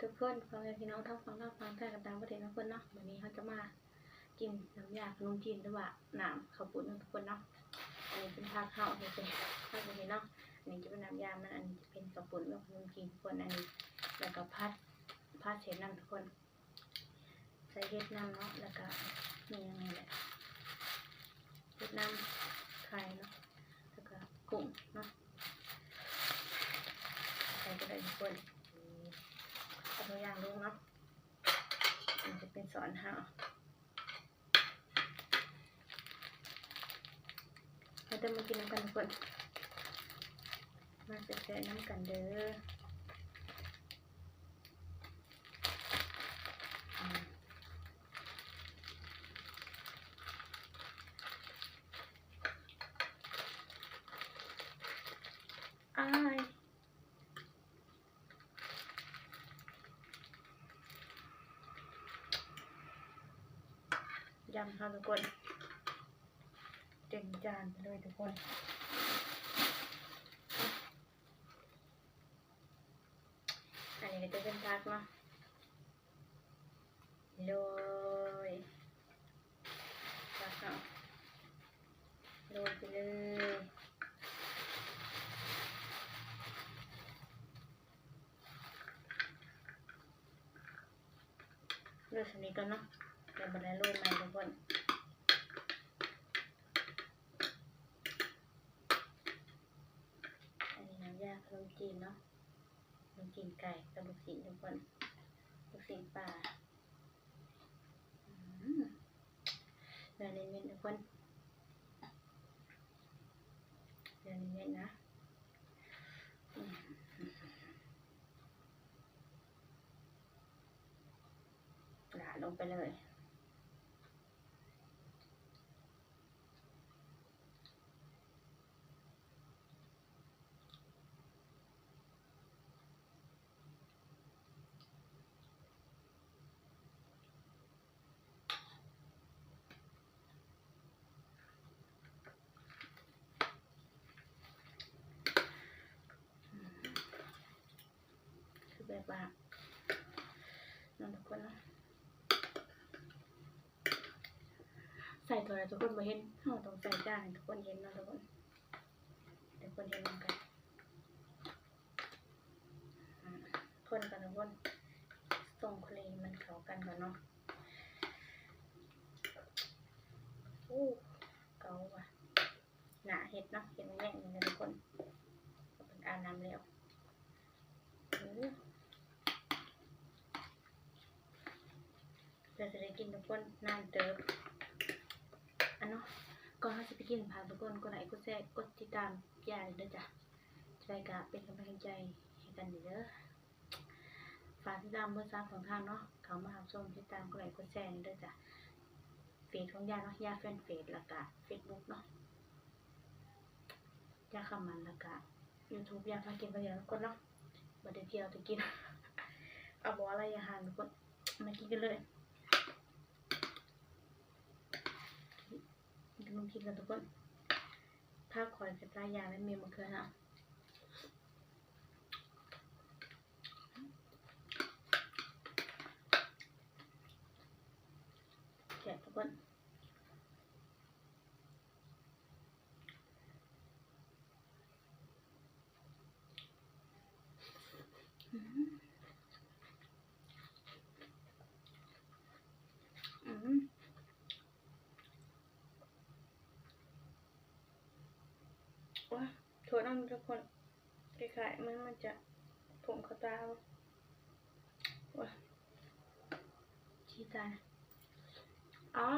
ທຸກຄົນ ພໍ່ແມ່ພີ່ນ້ອງທັງຝັ່ງລາວ ຝັ່ງໄທ ກັບຕ່າງປະເທດທຸກຄົນເນາະ, ມື້ນີ້ເຮົາຈະມາກິນນ້ຳຢາຂະໜົມຈີນ ຫຼືວ່ານ້ຳເຂົ້າປຸ້ນເນາະທຸກຄົນເນາະ. ອັນນີ້ເປັນຜັກເຮົາເຮັດເອງ ເຮົາເຮັດເອງເນາະ. ອັນນີ້ຈະເປັນນ້ຳຢາມັນ, ອັນນີ້ຈະເປັນເຂົ້າປຸ້ນ ຫຼືວ່າຂະໜົມຈີນທຸກຄົນ. ອັນນີ້ ແລ້ວກໍຜັດ ຜັດເສັ້ນນຳທຸກຄົນ. ໃສ່ເຫັດນຳເນາະ ແລ້ວກະມີຫຍັງນີ້ແຫຼະ ເຫັດນຳ ໄຂ່ເນາະ ແລ້ວກະກຸ້ງເນາະ ໃສ່ກໍໄດ້ທຸກຄົນ. ເອົາຕົວຢ່າງລົງເນາະ ມັນຈະເປັນຊ້ອນເຮົາ. ມາເດີ ມາກິນນຳກັນທຸກຄົນ ມາແຊະໆນຳກັນເດີ. ອ້າຍ ຢຳເຮົາທຸກຄົນ ເຕັມຈານໄປເລີຍທຸກຄົນ. ອັນນີ້ກໍຈະເປັນຜັກເນາະ ໂລຍ ຜັກເນາະ ໂລຍໄປເລີຍ. ໂລຍສ່ຳນີ້ກ່ອນເນາະ ແລ້ວບັດນັ້ນໂລຍໃໝ່ທຸກຄົນ. ອັນນີ້ນ້ຳຢາຂະໜົມຈີນເນາະ ຂະໜົມຈີນໄກ່ກັບລູກຊີ້ນທຸກຄົນ ລູກຊີ້ນປາ. ອືມ ເນື້ອເນັ້ນໆທຸກຄົນ ເນື້ອເນັ້ນໆນະ. ອືມ ລາດລົງໄປເລີຍ. ຄືແບບວ່າ ເນາະທຸກຄົນເນາະ ໃສ່ຖ້ວຍແລ້ວທຸກຄົນບໍ່ເຫັນ ເຮົາຕ້ອງໃສ່ຈານໃຫ້ທຸກຄົນເຫັນເນາະທຸກຄົນ ໃຫ້ທຸກຄົນເຫັນນຳກັນ. ອືມ ຄົນກ່ອນທຸກຄົນ ສົ່ງຄະເລໃຫ້ມັນເຂົ້າກັນກ່ອນເນາະ. ໂອ້ ເກົາວ່າ ໜ້າເຮັດເນາະ ເຮັດແມ່ນໆນີ້ແຫຼະທຸກຄົນ ເພິ່ນອາບນ້ຳແລ້ວ. ໂອ້ ເພື່ອຈະໄດ້ກິນທຸກຄົນ ນານເຕີບ. ອັນເນາະ ກ່ອນເຮົາຊິໄປກິນ ຝາກທຸກຄົນກົດໄລກົດແຊ ກົດຕິດຕາມຢ່າລືມເດີຈ້າ ຈະໄດ້ກະເປັນກຳລັງໃຈໃຫ້ກັນເດີ. ຝາກຕິດຕາມເບີສາມຊ່ອງທາງເນາະ ເຂົ້າມາຮັບຊົມ ຕິດຕາມ ກົດໄລກົດແຊເດີຈ້າ ເຟສຂອງຢາເນາະ ຢາແຟນເຟສ ແລ້ວກະເຟສບຸກເນາະ ຢາຄຳໝັ້ນ ແລ້ວກະຢູທູບ ຢາພາກິນພາທ່ຽວທຸກຄົນເນາະ. ບໍ່ໄດ້ທ່ຽວແຕ່ກິນ ເອົາບໍ່ອະໄລອາຫານທຸກຄົນ ມາກິນກັນເລີຍ. ກິນຂະໜົມຈີນກັນທຸກຄົນ ພາຂ້ອຍເກັບຫຼາຍຢ່າງແລ້ວ ມີມະເຂືອເນາະ ແຊບທຸກຄົນ. ອືມ ອືມ ໂອ້ຍ ໂທດນຳທຸກຄົນ ຄ້າຍໆ ມັນ ມັນຈະຜົມເຂົ້າຕາ. ໂອ້ຍ ຊິຕາຍ. ອໍ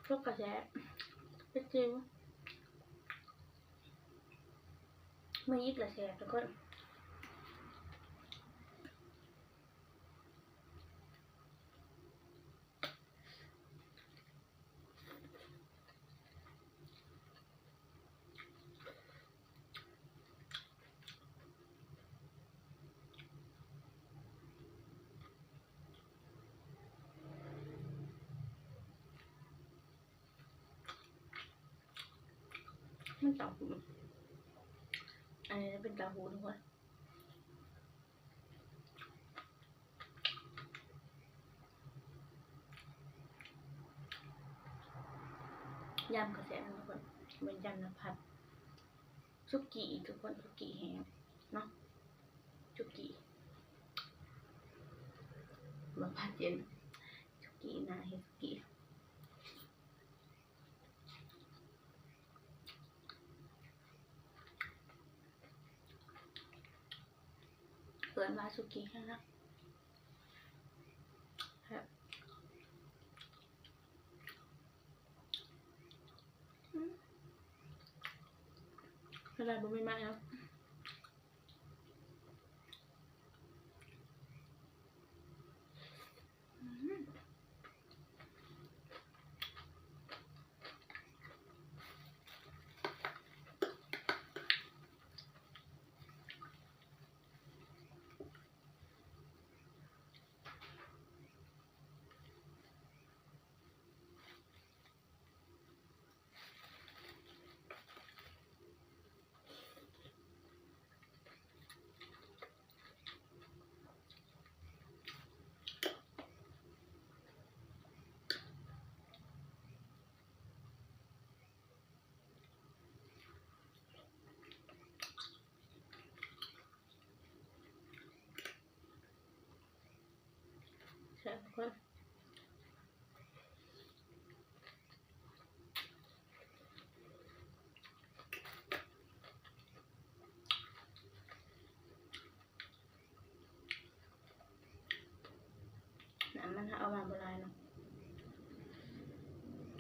ສົກກະແຊບ ເປັດຈິ້ວ ມື້ຍິກລະແຊບທຸກຄົນ. ມັນເຕົ້າຫູ ອັນນີ້ເປັນເຕົ້າຫູທຸກຄົນ. ຢຳກໍແຊບເນາະທຸກຄົນ ແມ່ນຢຳນະ ຜັດສຸກີ້ທຸກຄົນ ສຸກີ້ແຫ້ງເນາະ ສຸກີ້ ບໍ່ຜັດເຢັນ ສຸກີ້ນາເຮັດສຸກີ້ ເອີ້ນວ່າສຸກີ້ຫັ້ນລະ ແຊບ ອືມ ເວລາບໍ່ມີໄມ້ເນາະ ອືມ. ແຊບທຸກຄົນ ນ້ຳມັນເຮົາເອົາມາບໍ່ຫຼາຍເນາະ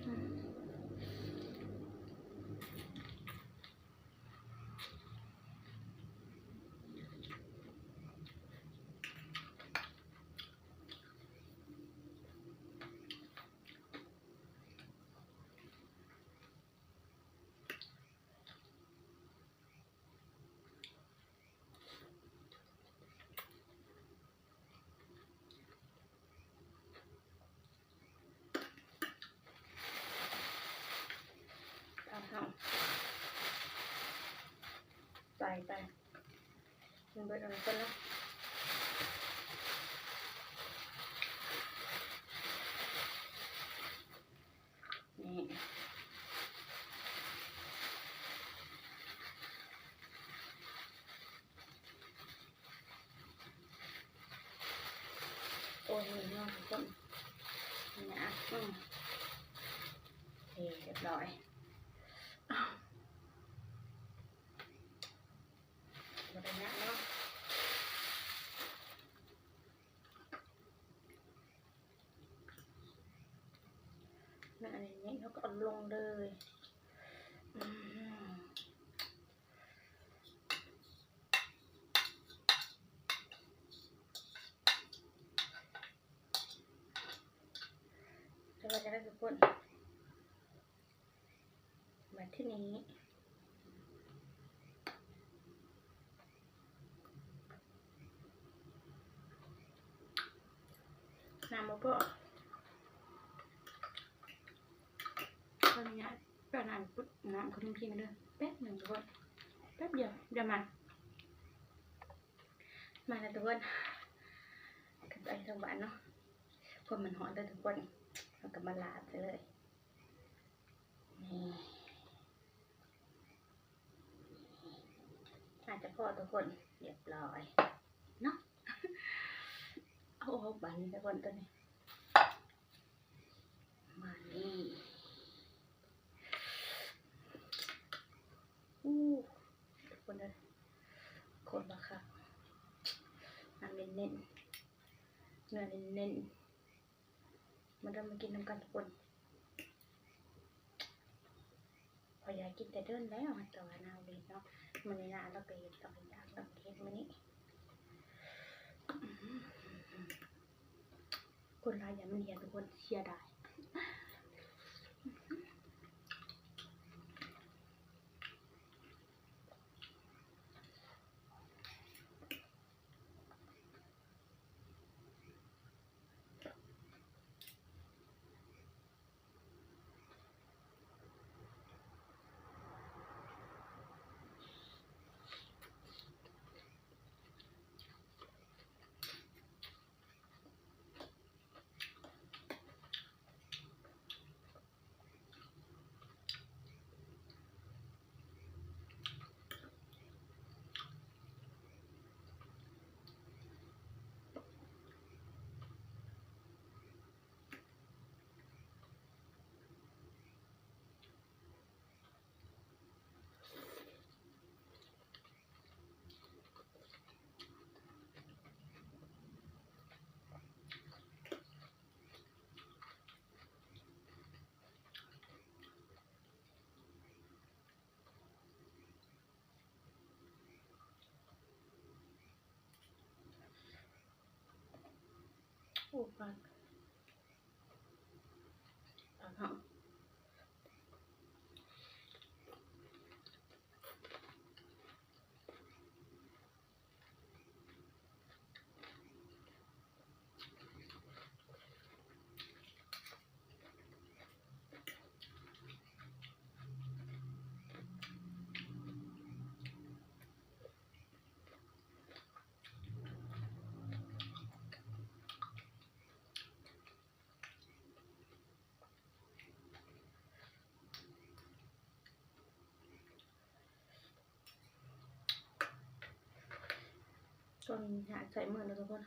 ອືມ. ເອົາ ເອົາ ໃສ່ໄປ ມັນເບິດອັນຄົນລະ ນີ້ ໂອ້ຍ ເນາະທຸກຄົນ ນີ້ນະ ອືມ ໂອເຄ ຮຽບຮ້ອຍ ບໍ່ໄດ້ຍາກເນາະ ແມ່ນອັນນີ້ ເຮົາກໍເອົາລົງເລີຍ ອືມ. ແລ້ວກໍຈະໄດ້ທຸກຄົນ ບັດທີນີ້ ນ້ຳບໍ່ພໍ ຂໍອະນຸຍາດ ແປະນ້ຳ ນ້ຳຂະໜົມຈີນເດີ ແປັບໜຶ່ງທຸກຄົນ ແປັບດຽວ ດຽວມາ ມາແລ້ວທຸກຄົນ ກັບໄປທາງບ້ານເນາະ ເພາະມັນຮ້ອນເດີທຸກຄົນ ເຮົາກໍມາລາດໃສ່ເລີຍ ນີ້ ອາດຈະພໍທຸກຄົນ ຮຽບຮ້ອຍເນາະ ໂອ້ ບາດນີ້ທຸກຄົນ ໂຕນີ້ ມານີ້ ອູ້ ທຸກຄົນເອີຍ ໂຄດວ່າຄັກ ໜັງເນັ້ນໆ ເນື້ອເນັ້ນໆ ມາເດີ ມາກິນນຳກັນທຸກຄົນ ຂ້ອຍຢາກກິນແຕ່ດົນແລ້ວ ແຕ່ວ່ານາງເວນເນາະ ມື້ນີ້ນາລາວໄປເຮັດຕ້ອງເຮັດ ຕ້ອງເຮັດມື້ນີ້ ຄົນຫຼາຍຢ່າມັນເຫຍທຸກຄົນ ເສຍດາຍ. ອ ໂອ້ ປາກ ປາກເຮົາ. ຕ້ອງຫາໃຊ້ມືນະທຸກຄົນ.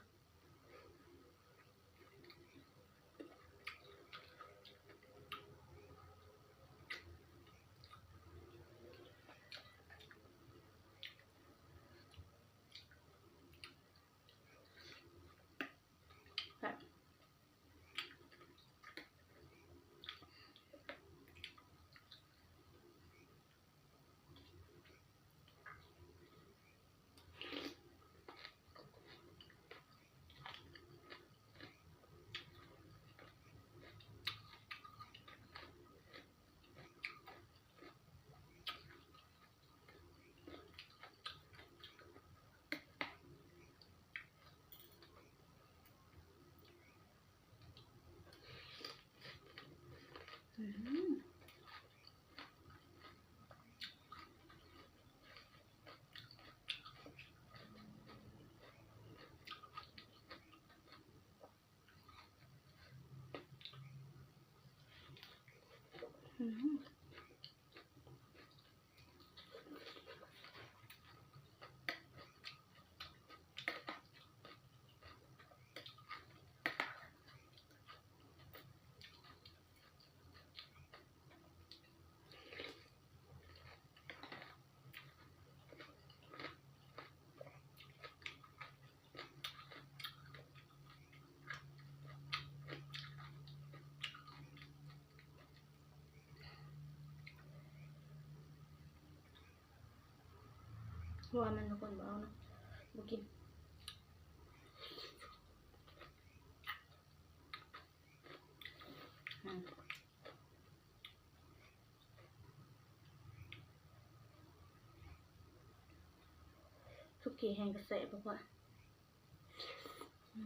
ເພາະວ່າມັນ ບາງຄົນບໍ່ເອົາເນາະ ບໍ່ກິນ. ອືມ ສຸກີແຫ້ງກະແຊບ ເພາະວ່າ ອື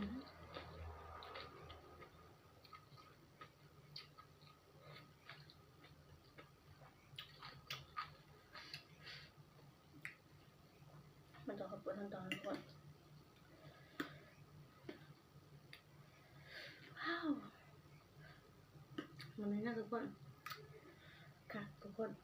ມ. ມັນຈະເຂົ້າເປືອກທັງຕອນທຸກຄົນ. ວ້າວ ມັນນີ້ນະທຸກຄົນ ຄັກທຸກຄົນ. ອ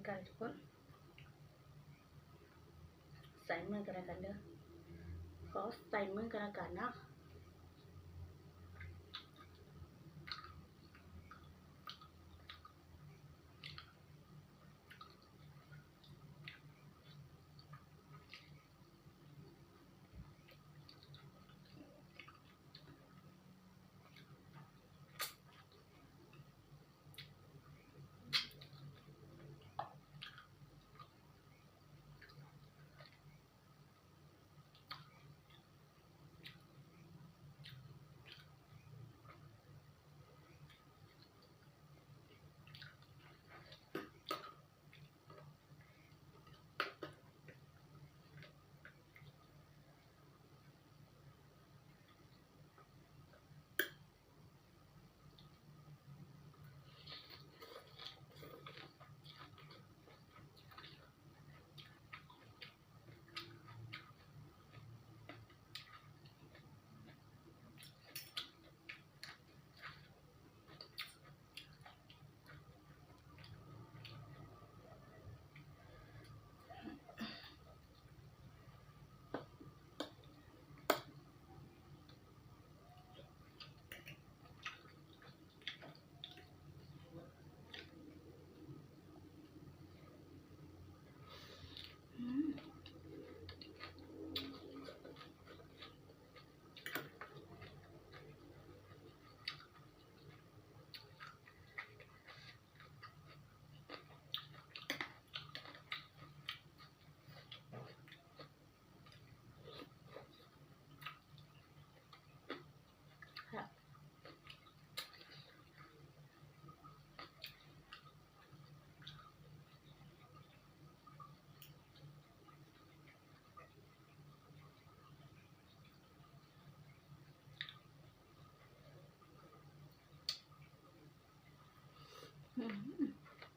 ກັນທຸກຄົນ ໃສ່ມືກັນແລ້ວກັນເດີ ຂໍໃສ່ມືກັນແລ້ວກັນເນາະ.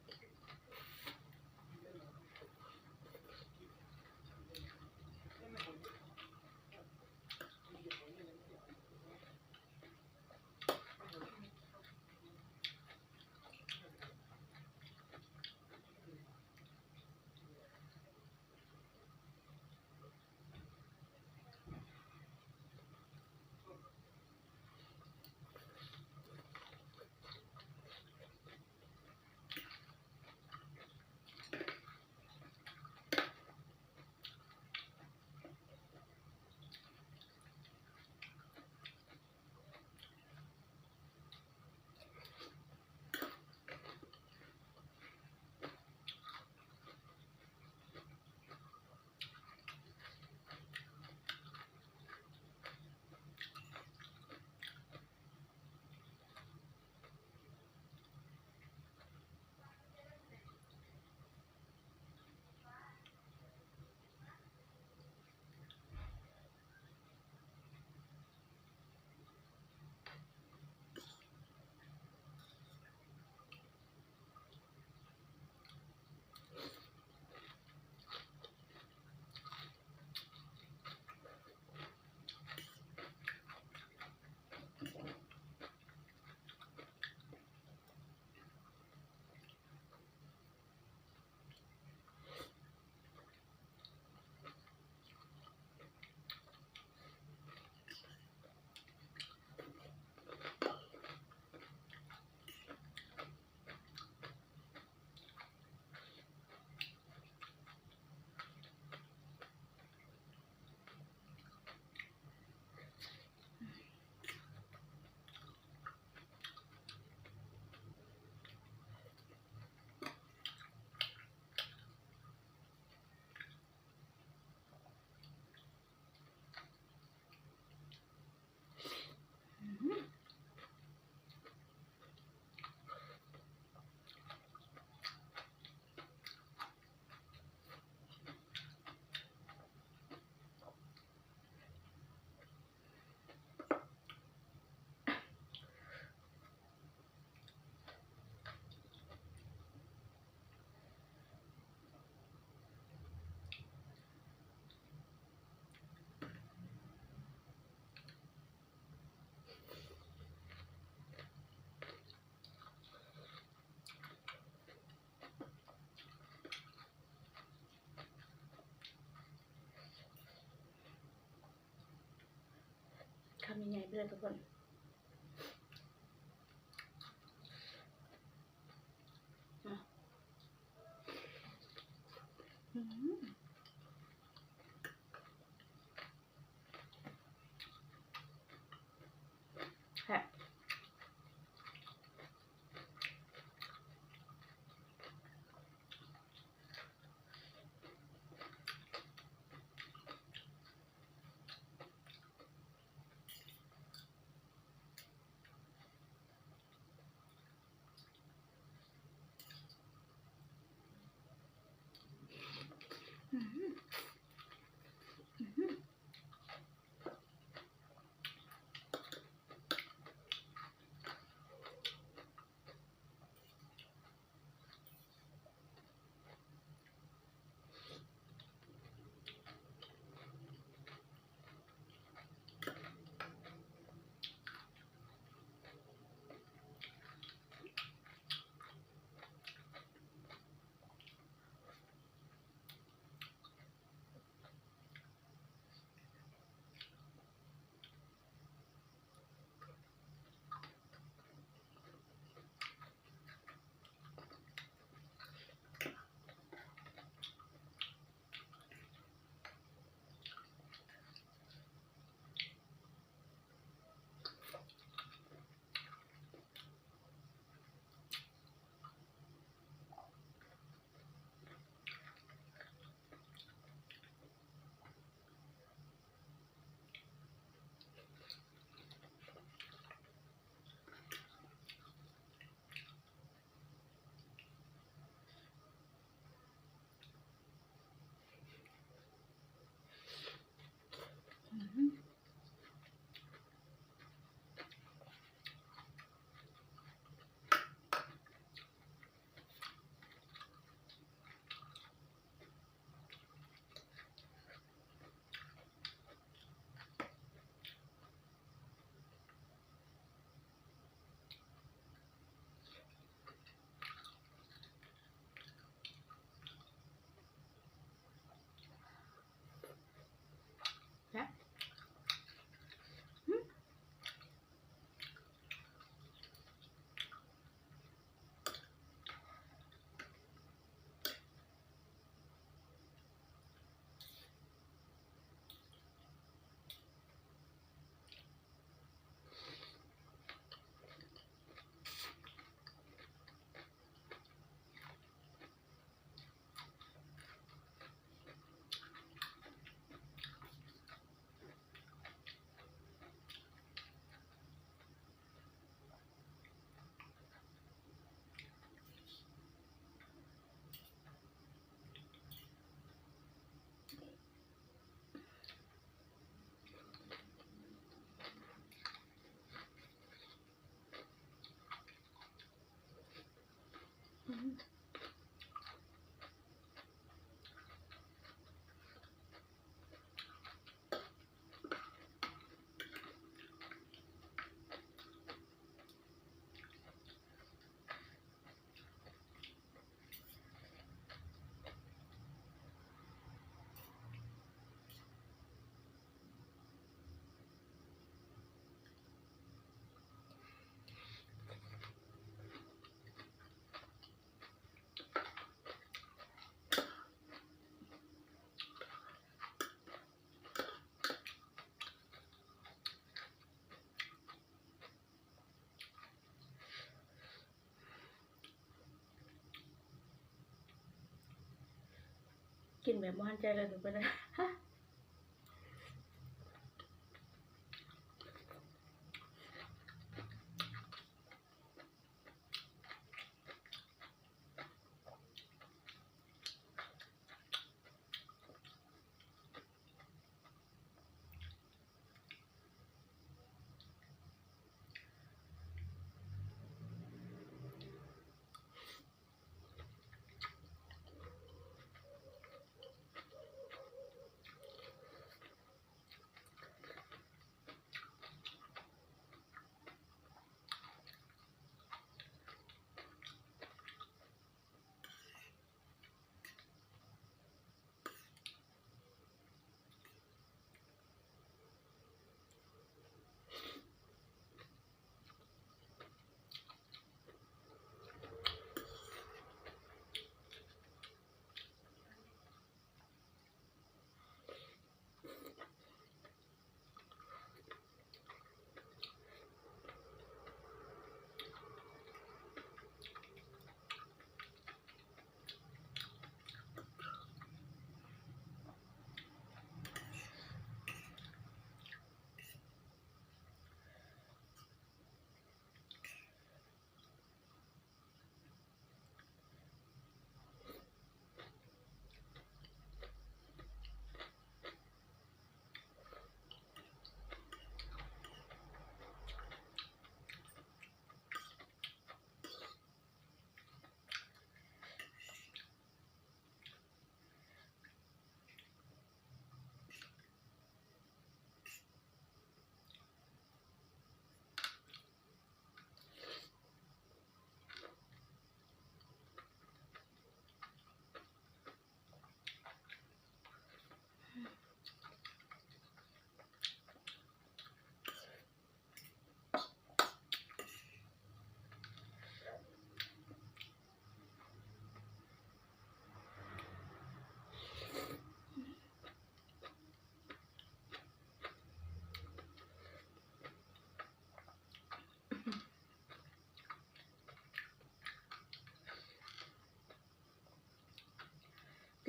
ຄຳໃຫຍ່ໆ ເດີທຸກຄົນ. ອືມ ແຊບ. ກິນແບບບໍ່ຫັນໃຈເລີຍທຸກຄົນເອີຍ. ອື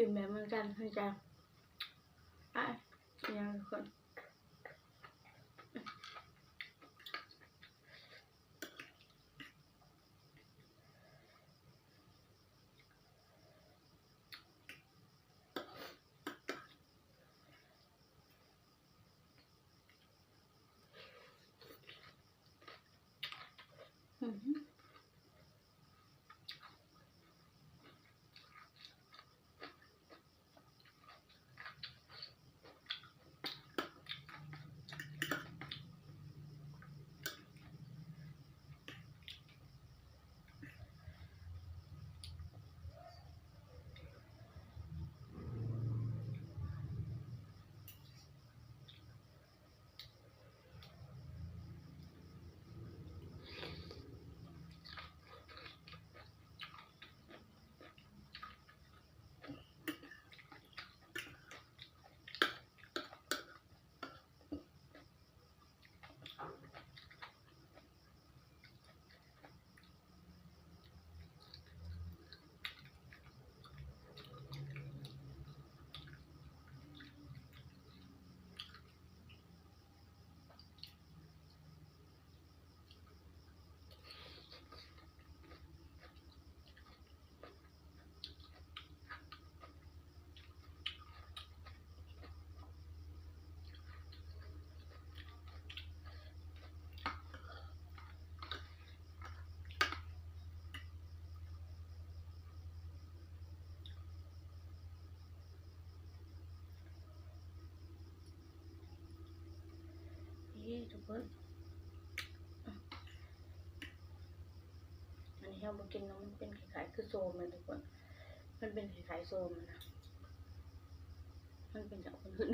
ກິນແບບເມືອງຈັນເພິ່ນຈະ ອາ ອີຫຍັງທຸກຄົນ. ນີ້ທຸກຄົນ ອັນນີ້ເຮົາບໍ່ກິນເນາະ ມັນເປັນຄ້າຍໆຄືໂຊມນະທຸກຄົນ ມັນເປັນຄ້າຍໆໂຊມນະ ມັນເປັນຈາກຄົນອື່ນ.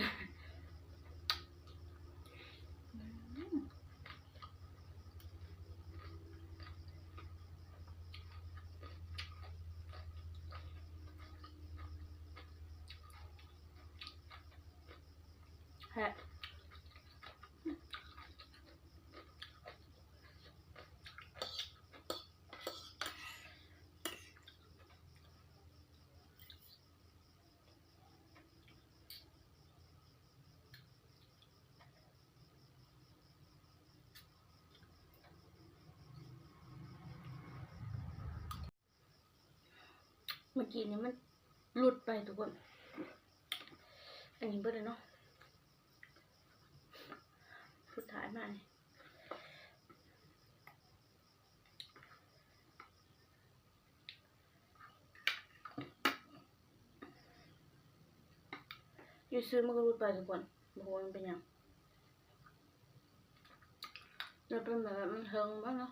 ແຮະ. ເມື່ອກີ້ນີ້ມັນຫຼຸດໄປທຸກຄົນ ອັນນີ້ເບິດແລ້ວເນາະ ສຸດທ້າຍມານີ້ ຢູ່ຊື່ມັນກໍຫຼຸດໄປທຸກຄົນ ບໍ່ຮູ້ວ່າມັນເປັນຫຍັງ ແລ້ວເປັນແບບມັນເຖິງບໍ່ເນາະ.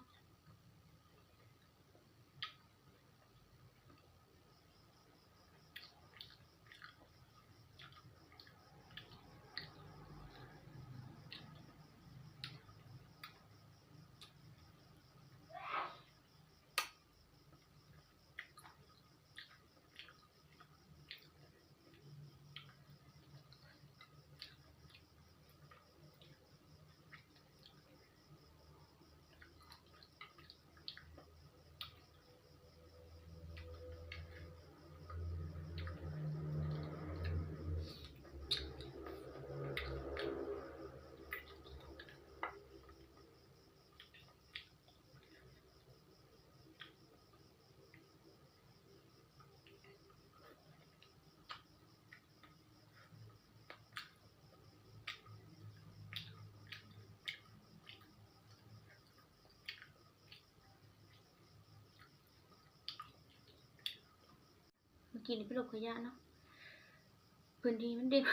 ເມື່ອກີ້ນີ້ໄປລົບຂະຫຍະເນາະ ພື້ນທີ່ມັນເຕັມ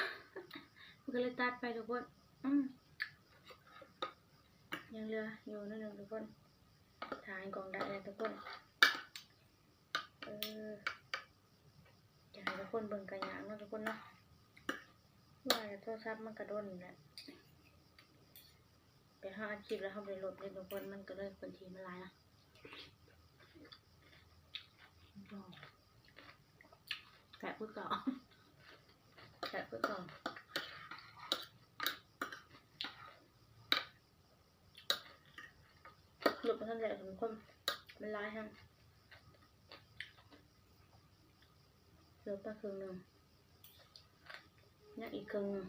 ມັນກໍເລີຍຕັດໄປທຸກຄົນ. ອືມ ຍັງເຫຼືອຢູ່ໜ້ອຍໜຶ່ງທຸກຄົນ ຖ້າໃຫ້ກ້ອງໄດ້ແລ້ວທຸກຄົນ. ເອີ ຢາກໃຫ້ທຸກຄົນເບິ່ງກະຍາກເນາະທຸກຄົນເນາະ ວ່າແຕ່ໂທລະສັບມັນກະດົນແຫຼະ ແຕ່ເຮົາອັດຄລິບແລ້ວເຮົາບໍ່ໄດ້ລົບເດ້ທຸກຄົນ ມັນກໍເລີຍພື້ນທີ່ມັນຫຼາຍນະ. ແຊບຄືເກົ່າ ແຊບຄືເກົ່າ ລົບບໍ່ທັນແລ້ວທຸກຄົນ ມັນຫຼາຍແຮງ ລົບໄປເຄິ່ງໜຶ່ງ. ຍັງອີກເຄິ່ງໜຶ່ງ.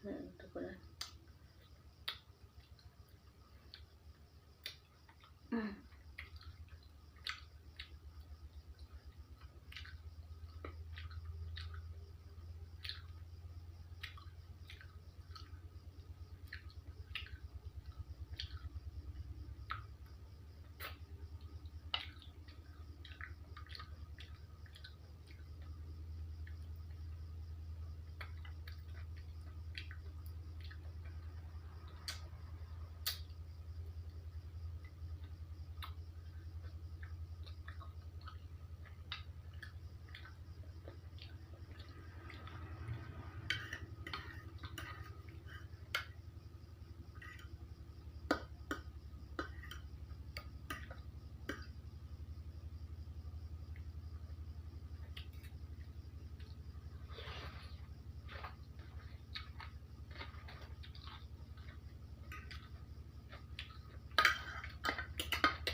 ເອີ ທຸກຄົນເອີຍ.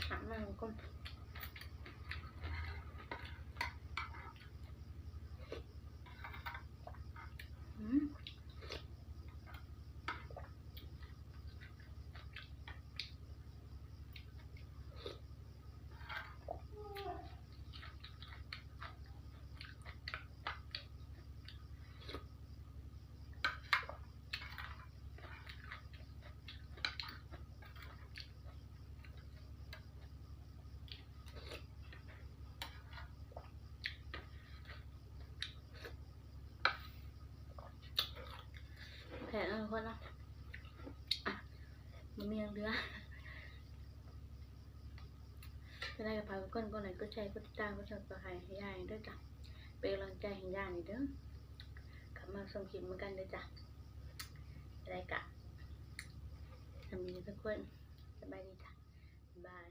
ຫາກມັນກ່ອນ. ອືມ. ແພງເນາະທຸກຄົນເນາະ ບໍ່ມີຫຍັງເຫຼືອ. ຈັ່ງໃດກໍຝາກທຸກຄົນກົດໄລ ກົດແຊ ກົດຕິດຕາມ ກົດຊັບສະໄຄຣບໃຫ້ຍາຍເດີຈ້າ ເປັນກຳລັງໃຈໃຫ້ຍາຍເດີ ກັບມາຊົມຄລິບນຳກັນເດີຈ້າ. ຈັ່ງໃດກໍ ສຳບາຍດີທຸກຄົນ ສະບາຍດີຈ້າ ບາຍ.